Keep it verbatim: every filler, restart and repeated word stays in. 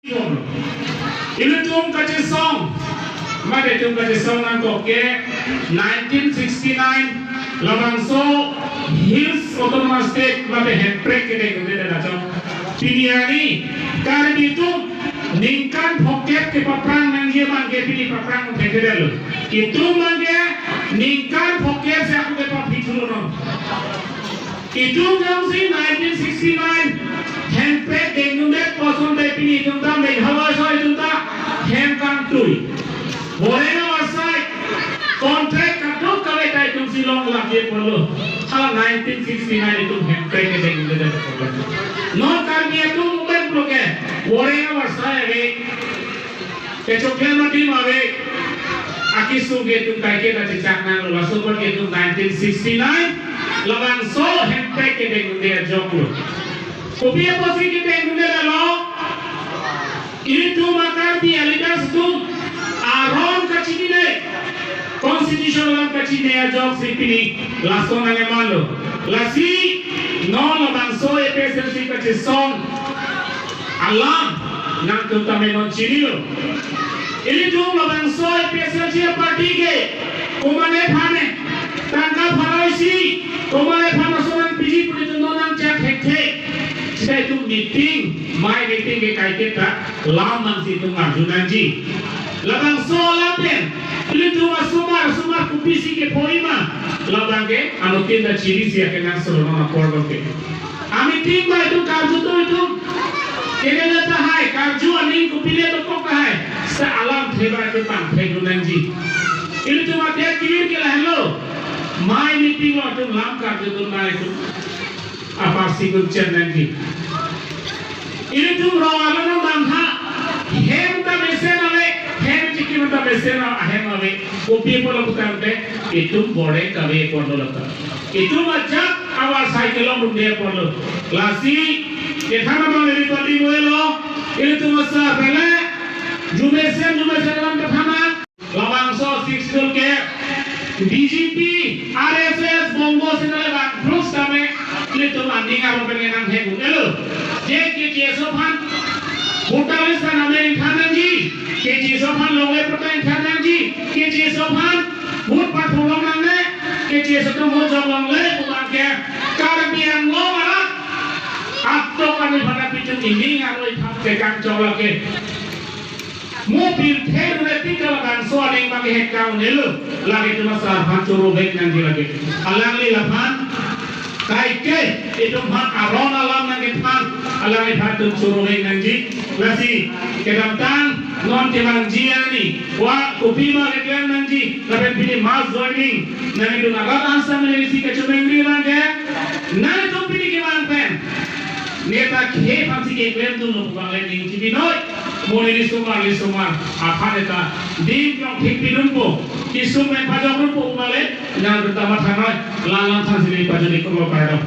Ilitum kachesong, mate itum kachesong nangkok ke nineteen sixty-nine labangso Hills Autonomous State mate hemprek kedeng dunde ajok. Pini arni Karbi atum ningkan phokep kepaphrang nangji abang ke pini paphrang thekthedetlo. Itum abang ke ningkan phokep si ako kepaphi thulo non. Itum jongsi nineteen sixty-nine hemprek dengdundet puson te pini itum ta Meghalaya aso itum ta hem kangtui. Boreng avarsai contract kadokave ta itum si longlapji apotlo. Hala nineteen sixty-nine itum hemprek dengdundet puson. Non Karbi atum mumbai pulo ke boreng avarsai ave. Kechoklem adim ave, akesung ke itum kaike ta chechak nanglo, laso apot ke itum nineteen sixty-nine labangso hemprek kedeng dunde ajoklo. Kopi apotsi kedeng dunde lalo, itum a-Karbi a-leaders atum aron kachinine, constitution alam kachine ajoksi pini lason nangkemanlo. Lasi non labangso A P H L C kachesong alam nangtum tame non chinilo. Ilitum labangso A P H L C party ke komatne aphan ne tangka pharo isi, komatne aphan ason nangpiji pu itum non nangchak thekthe. Sita itum meeting, mai meeting ke kaike ta lam mansi itum arju nangji. Labangso alam pen ilitum asomar asomar kopisi kepho-i ma, labang ke anuttin ta chiri si akenangsot non apor ke. A-meeting ba itum karju atum itum kedele tahai, karju aning kopile dokok tahai, sita alamthe ba itum pangthek dun nangji. Ilitum adet kevir ke lahenlo, mai meeting lo itum lam karju dun nang itum apar si kun chen nangji. Ilitum rong alo no bangha, hem ta mesen ave, hem chikim ta mesen ave, hem ave. Kopi apotlo putangte, itum boreng kave apotlo lata. Itum ajat avarsai kelongdunde apotlo. Lasi kethan abang ilitum pati muelo, ilitum asa pele, jumesen, jumesen alam kethan. Labangso Sixth Schedule ke B J P, R S S, Bongo Sena le bang plus tame ilitum aning aro pen nanghe un-elo. Je K T S O aphan voter list ta name ingthan nangji, K T S O aphan longle patta ingthan nangji, K T S O aphan vote pathurlong nangne, K T S O atum vote jonglongle pu abang ke Karbi Anglong arat atok arni aphan ta pichun ining aro ithap ke kangchok lake. Mo pirthe rule ti ka labangso aning abang ke hekang un-elo, lake itum asar aphan choro vek nangji lake. Alangli laphan kaike itum aphan aron alam nangkethan, alangliphan itum choro vek nangji. Lasi kedamtang non kevangji arni, wa kopi ma keklem nangji, lapen pini mass joining nangdun arat ansam neli si kachomengri abang ke, nangtum pini kevang pen neta khei aphan si keklemdunlo pu abang le ning chibi noi. Mo neli osomar, neli osomar aphan neta dim jong thik pidunpo, kesung pen pajokdunpo pu abang le nangtum ta matha noi. La-an alam thansi neli pajok-ik kardom.